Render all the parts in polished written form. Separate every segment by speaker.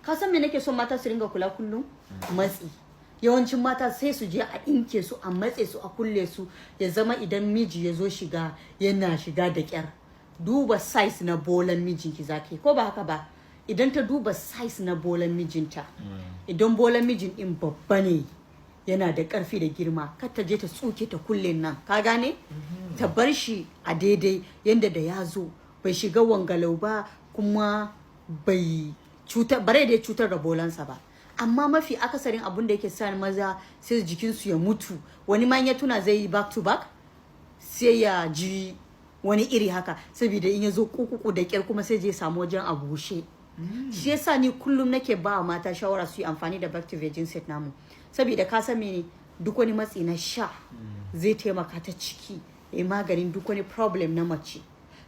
Speaker 1: Ka san me nake son mata su ringa kula kullum? Matsi. Yawancin mata sai su je a ɗinke su, a matse su, a kulle su, ya zama idan miji ya zo shiga, yana shiga da kyar. Duba size na bolan mijinki zaki, ko ba haka ba? Idan ta duba size na bolan mijinta, idan bolan mijin din babba ne, yana da ƙarfi da girma, kar ta je ta tsuke ta kulle nan, ka gane? Ta bar shi a daidai yanda da ya zo bai shiga wangalau ba, kuma bai cutar bare da cutar da bolansa ba. Amma mafi akasarin abun da yake sa maza sai jikinsu ya mutu, wani ma in ya tuna zai yi back to back, sai ya ji wani iri haka, saboda in ya zo kukuku da kyar, kuma sai je samu wajen a bushe. Shi yasa ni kullum nake ba wa mata shawara su yi amfani da back to virgin set namu, saboda ka san mene? Duk wani matsi na sha zai taimaka ta ciki, ya yi maganin duk wani problem na mace.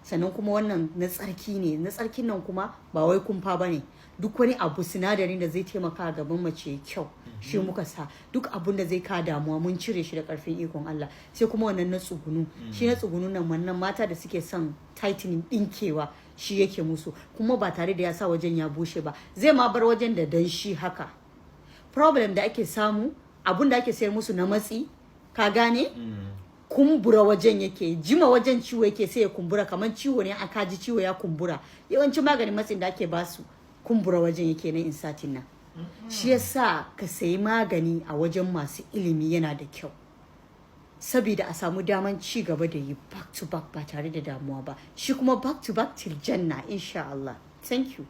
Speaker 1: Sannan kuma wannan na tsarki ne. Na tsarkin nan kuma ba wai kumfa ba ne. Duk wani abu sinadarin da zai taimaka a gaban mace ya kyau, shi muka sa. Duk abun da zai ka damuwa, mun cire shi da karfin ikon Allah. Sai kuma wannan na tsugunu. Shi na tsugunu nan, wannan mata da suke son tightening, dinkewa, shi yake musu, kuma ba tare da ya sa wajen ya bushe ba, zai ma bar wajen da danshi haka. Problem da ake samu, abun da ake sayar musu na matsi, ka gane, kumbura wajen yake, jima wajen ciwo yake, sai ya kumbura kamar ciwo ne aka ji ciwo ya kumbura. Yawancin maganin matsin da ake basu, kumbura wajen yake na insatin nan. Shi yasa ka sayi magani a wajen masu ilimi yana da kyau, saboda a samu daman ci gaba da yi back to back ba tare da damuwa ba. Shi kuma back to back till janna, insha Allah. Thank you.